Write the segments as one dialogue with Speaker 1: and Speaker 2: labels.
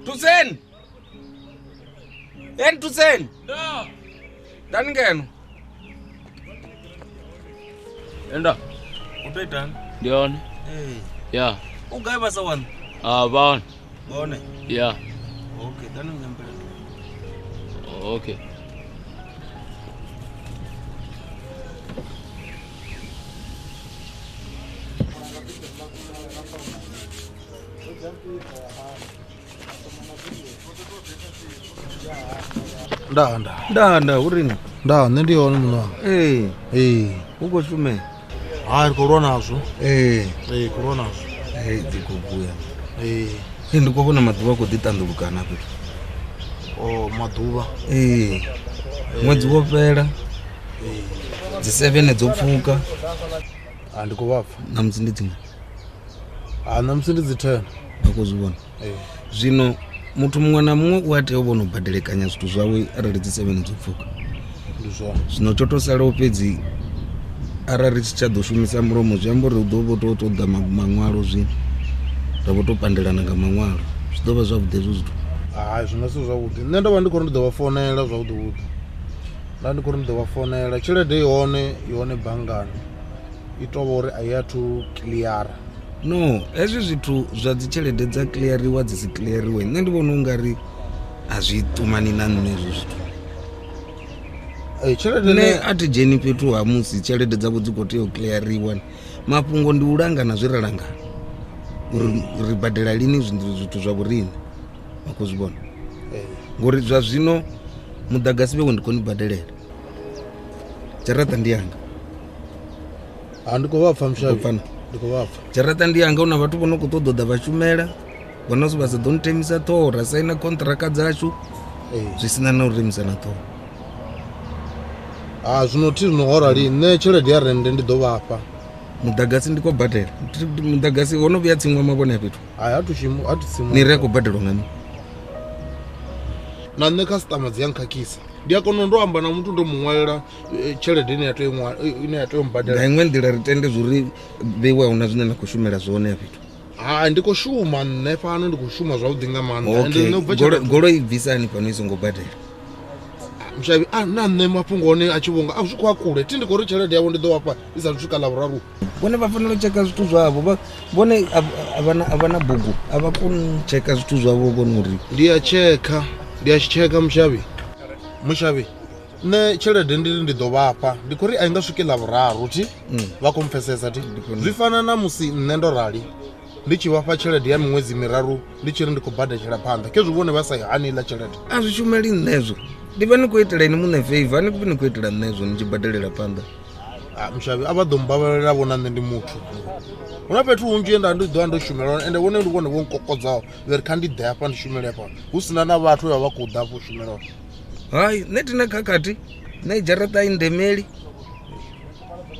Speaker 1: Tusen! En Tusen!
Speaker 2: Da!
Speaker 1: Dani ngeno.
Speaker 2: Enda.
Speaker 1: Utoitani?
Speaker 2: Ndione.
Speaker 1: Hey.
Speaker 2: Ya.
Speaker 1: Ugae basa wani?
Speaker 2: Ah, baone.
Speaker 1: Baone?
Speaker 2: Ya.
Speaker 1: Okay, dani mnyambele.
Speaker 2: Okay.
Speaker 3: Nda
Speaker 1: Nda nda urini?
Speaker 3: Nda nṋe ndi hone muṋe wanga.
Speaker 1: Ee.
Speaker 3: Ee.
Speaker 1: U khou shumela?
Speaker 3: Hai ri khou lwa nazwo.
Speaker 1: Ee.
Speaker 3: Ee, khou lwa nazwo.
Speaker 1: Ee, dzi khou vhuya.
Speaker 3: Ee.
Speaker 1: Ee, ndi khou vhona maḓuvha a khou ḓi ṱanḓulukana fhethu.
Speaker 3: O maḓuvha.
Speaker 1: Ee. Ṅwedzi wo fhela.
Speaker 3: Ee.
Speaker 1: Dzi 7 dzo pfuka.
Speaker 3: A ndi khou vha pfa.
Speaker 1: Ṋamusi ndi dzinga.
Speaker 3: A ṋamusi ndi dzi 10.
Speaker 1: Vha khou zwi vhona.
Speaker 3: Ee.
Speaker 1: Zwino muthu muṅwe na muṅwe u a tea u vhona u badelekanya zwithu zwawe arali dzi 7 dzo pfuka.
Speaker 3: Ndi zwone.
Speaker 1: Zwino tsho to salaho fhedzi arali ri tshi tsha ḓo shumisa mulomo zwi amba uri hu ḓo vho tou ṱoḓa maṅwalo zwino. Ra vho to pandelana nga maṅwalo. Zwi ḓo vha zwavhuḓi hezwo zwithu.
Speaker 3: Hai zwi nga si zwavhuḓi. Nṋe ndo vha ndi khou ri ndi ḓo vha founela zwavhuḓi vhuḓi. Nda ndi khou ri ndi ḓo vha founela tshelede i hone i hone banngani. I tou vha uri a i athu cleara.
Speaker 1: No, hezwi zwithu zwa dzi tshelede dza cleariwa dzi si cleariwe nṋe ndi vhona ungari a zwi ṱumani na nṋe hezwo zwithu.
Speaker 3: Ee, tshelede
Speaker 1: Nṋe a thi dzheni fhethu ha musi tshelede dzavho dzi khou tea u cleariwa. Mafhungo ndi u langana zwi ra langana uri ri badela lini zwithu zwa vhoriṋe, vha khou zwi vhona. Ngori zwa zwino muḓagasi vhewe ndi khou ni badelela, dzharaṱa ndi yanga.
Speaker 3: Ha ndi khou vha pfa mushavhi.
Speaker 1: Pfana.
Speaker 3: Ndi khou vha pfa.
Speaker 1: Dzharaṱa ndi yanga, hu na vhathu vho no khou ṱoḓa u ḓa vha shumela vhona vha sa ḓo nthemisa ṱhoho ra saina contract dzashu zwi sina na u remisa na ṱhoho.
Speaker 3: Ha zwino thi zwino ho rali nṋe tshelede ya rennde ndi ḓo vha fha.
Speaker 1: Muḓagasi ndi khou badela. Muḓagasi wo no vhuya tsiṅwa mavhone a fhethu.
Speaker 3: Hai ha thu shimu ha thu tsimu.
Speaker 1: Ni ri a khou badelwa nga mini?
Speaker 3: Na nṋe customer dzi a nkhakhisa. Ndi a kona ndo amba na muthu ndo mu ṅwalela tshelede ine ya tea u ine ya tea u mbadela.
Speaker 1: Nga iṅwe nḓila ri tende zwori vheiwa huna zwine na khou shumela zwone a fhethu.
Speaker 3: Hai ndi khou shuma nṋe fhano ndi khou shuma zwavhuḓi nga maanḓa.
Speaker 1: Okay. Goloi bvisani fhano i songo badela.
Speaker 3: Mushavhi a na nṋe mafhungo one a tshi vhonga a zwi khou a kule thi ndi khou ri tshelede yavho ndi ḓo vhafha i sa swika ḽavhuraru.
Speaker 1: Vhone vha fanela u tsheka zwithu zwavho, vhone a vha na bugu a vha koni u tsheka zwithu zwavho vhone uri
Speaker 3: ndi a tsheka, ndi a tsheka mushavhi. Mushavhi nṋe tshelede ndi ndi ḓo vhafha ndi khou ri a i nga swiki ḽavhuraru thi vha khou mpfesesa thi. Zwi fana na musi nṋe ndo rali ndi tshi vhafha tshelede ya miṅwedzi miraru ndi tshi ri ndi khou badetshela phanḓa khezwi vhone vha sa i hani iḽa tshelede.
Speaker 1: A zwi shumeli nṋe hezwo, ndi vha ni khou itela ini muṋe favor, ni vha ni khou itela nṋe hezwo ni tshi badelela phanḓa.
Speaker 3: Mushavhi a vha ḓo mbavhalela vhona nṋe ndi muthu. Hu na fhethu hunzhi nda ndi ḓo vha ndo shumela hone ende vhone ndi vhone vho nkokodzaho vha ri kha ndi ḓe hafha ndi shumele hafha hu sina na vhathu vha vha khou ḓa hafho u shumela hone.
Speaker 1: Hai nṋe thina khakhathi, nṋe dzharaṱa i ndemeli,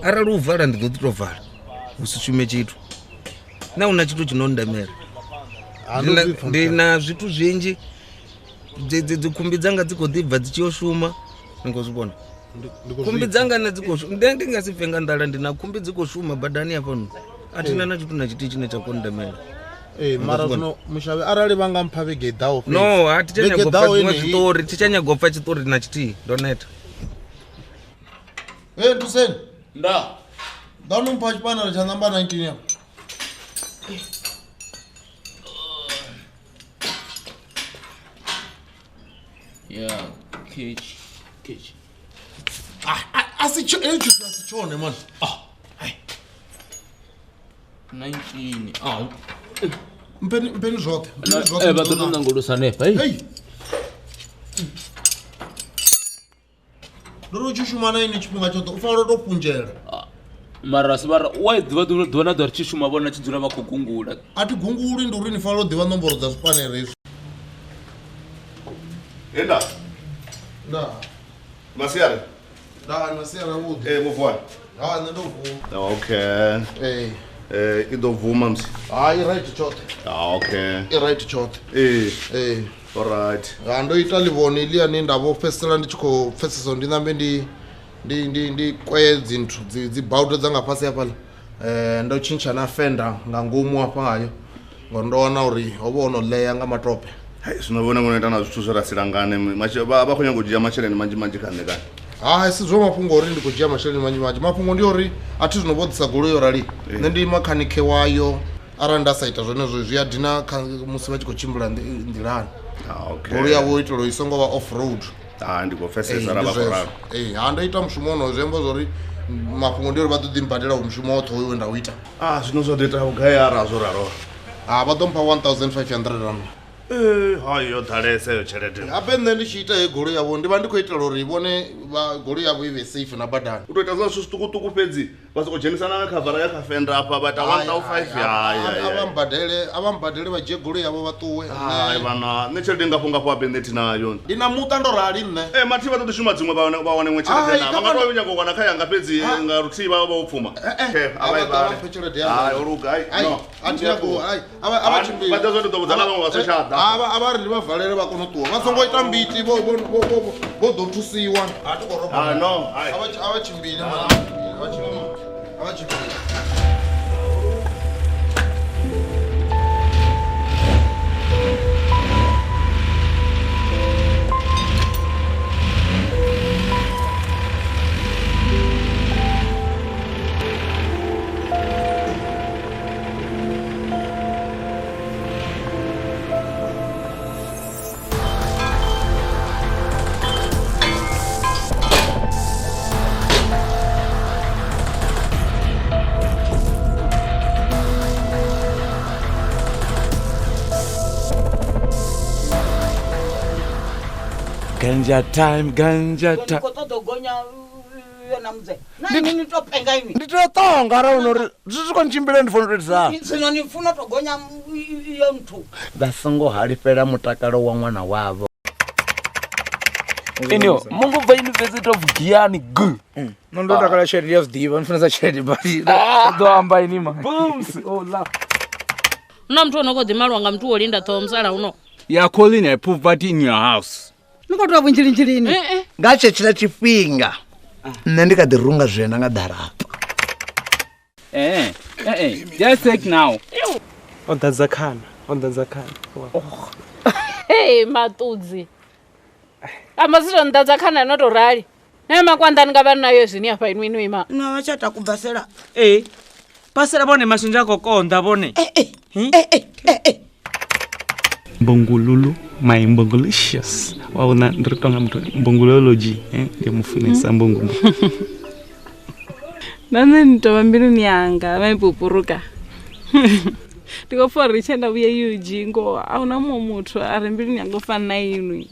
Speaker 1: arali u vala ndi ḓo ḓi tou vala hu si shume tshithu. Nṋe ahuna tshithu tshi no ndemela. Ndi na zwithu zwinzhi, dzi khumbi dzanga dzi khou ḓi bva dzi tshi yo shuma, ni khou zwi vhona. Khumbi dzanga nṋe dzi khou shuma, nṋe ndi nga si pfe nga nḓala ndi na khumbi dzi khou shuma badani hafhanoni, a thina na tshithu na tshithihi tshine tsha khou ndemela.
Speaker 3: Ee, mara zwino mushavhi arali vha nga mpha vhege i ḓaho fhedzi.
Speaker 1: No, a thi tsha nyaga u pfa dziṅwe zwiṱori, thi tsha nyaga u pfa tshiṱori na tshithihi, ndo neta.
Speaker 3: Ee, Nthuseni.
Speaker 2: Nda.
Speaker 3: Ḓanu mpha tshipanelo tsha namba 19 ya.
Speaker 2: Yeah, catch. Catch.
Speaker 3: Ah, asi tshone man.
Speaker 2: Ah. Hey. 19. Ah.
Speaker 3: Mpeni zwoṱhe.
Speaker 2: Eh ba ḓo nangulusa hanefha.
Speaker 3: Hey. Ndo ro tshi shuma na ini tshifhinga tshoṱhe u fanela u tou fhunzhela.
Speaker 2: Mara sibara wa ḓivha ḓuvha na ḓuvha ri tshi shuma vhona tshi dzula vha khou gungula.
Speaker 3: A thi gunguli ndi uri ni fanela u ḓivha nomboro dza zwipanelo hezwi.
Speaker 4: Enda.
Speaker 3: Nda.
Speaker 4: Masiari.
Speaker 3: Nda masiari avhuḓi.
Speaker 4: Eh muvuwa.
Speaker 3: Ha nṋe ndo vuwa.
Speaker 4: Okay.
Speaker 3: Eh.
Speaker 4: I ḓo bvuma musi.
Speaker 3: Hai right tshoṱhe.
Speaker 4: Ah okay.
Speaker 3: I right tshoṱhe.
Speaker 4: Eh.
Speaker 3: Eh.
Speaker 4: All right.
Speaker 3: Ha ndo ita ḽivhone ḽiani nda vho fhedzisela ndi tshi khou pfesesa ndi nambe ndi kweye dzinthu dzi baudo dza nga fhasi hafhaḽa. Ndo tshintsha na fenda nga ngomu hafha ngayo ngori ndo wana uri ho vha ho no ḽea nga matope.
Speaker 4: Hai zwino vhona ngono ita na zwithu zwo ra silangane vha khou nyanga u dzhia masheleni manzhi manzhi kha nṋe kani.
Speaker 3: Hai si zwo mafhungo uri ndi khou dzhia masheleni manzhi manzhi, mafhungo ndi uri a thi zwino vho ḓisa goloi yo rali nṋe ndi makhanikhe wayo arali nda sa ita zwenezwo zwi a dina musi vha tshi khou tshimbila nḓilani.
Speaker 4: Okay.
Speaker 3: Goloi yavho itela i songo vha off road.
Speaker 4: Ah ndi khou pfesesa ra vha khou ralo.
Speaker 3: Eh ha ndo ita mushumo wonoyo zwi amba zwori mafhungo ndi uri vha ḓo ḓi mbadela mushumo woṱhe hoyo we nda u ita.
Speaker 4: Ah zwino zwa ḓo ita vhugai ara zwo ralo?
Speaker 3: Ah vha ḓo mpha 1500 rand.
Speaker 4: Eh hai yo ḓalesa yo tshelede.
Speaker 3: Habe nṋe ndi tshi ita he goloi yavho ndi vha ndi khou itela uri vhone vha goloi yavho i vhe safe na badani.
Speaker 4: U tou ita zwa zwithu zwiṱukuṱuku fhedzi vha soko dzhenisana nga khavara ya kha fenda afha vha ita 1500. Hai
Speaker 3: a vha mbadele vha dzhie goloi yavho vha ṱuwe.
Speaker 4: Hai vhana nṋe tshelede ngafho ngafho habe nṋe thinayo.
Speaker 3: Ndi na muṱa ndo rali nṋe.
Speaker 4: Eh mathi vha ḓo ḓi shuma dziṅwe vha wane iṅwe tshelede na vha nga tou nyago wana kha yanga fhedzi nga luthihi vha vha vho pfuma.
Speaker 3: Eh
Speaker 4: a vha i vhale. Hai o luga hai no.
Speaker 3: A thi nyago hai a vha tshimbile.
Speaker 4: Vha ḓo zwo ndi ḓo vhudza na vhaṅwe vha so tsha ḓa.
Speaker 3: A vha ri vha valele vha kone u ṱuwa vha songo ita mbiti vho ḓo thusiwa. A thi khou
Speaker 4: roba. No
Speaker 3: a vha tshimbile a vha tshimbile.
Speaker 1: Ganja time, ganja time.
Speaker 5: Ndi tea u ṱonga arali uri zwi tshi khou ntshimbila ndi funa u tou
Speaker 6: zwino ni funa to gonya iyo nthu.
Speaker 5: Vha songo halifhela mutakalo wa ṅwana wavho.
Speaker 2: Enyo, mungu bva University of Giyani G.
Speaker 5: Nṋe ndo takala tshelede ya zwi ḓivha, ndi funesa tshelede badi. Ḓo amba ini ma.
Speaker 2: Booms. Oh la.
Speaker 7: Una muthu ono khou ḓi malwa nga muthu wo linda ṱhoho musalauno.
Speaker 8: You are calling a poverty in your house.
Speaker 6: Ni khou tou vhunzhilinzhilini.
Speaker 5: Nga tshetshila tshifhinga nṋe ndi kha ḓi runga zwena nga ḓarapa.
Speaker 8: Just take now.
Speaker 9: O ḓadza khana, o ḓadza khana.
Speaker 7: Hey maṱudzi. Amba zwi to nḓadza khana no to rali. Na makwanḓani nga vha nayo zwini afha inwi inwi ima.
Speaker 6: No vha tsha takubvasela.
Speaker 10: Eh. Pasela vhone mashonzha a khou konḓa vhone.
Speaker 8: Mbongululu, my mbongulicious. Wa ndi ri tonga muthu mbongulology, ndi mufunesa mbongo.
Speaker 11: Na nṋe ni tovha mbiluni yanga vha ipupuruka. Ndi khou pfha uri tshe nda vhuya UG ngoho a huna muṅwe muthu a re mbiluni yanga u fana na inwi.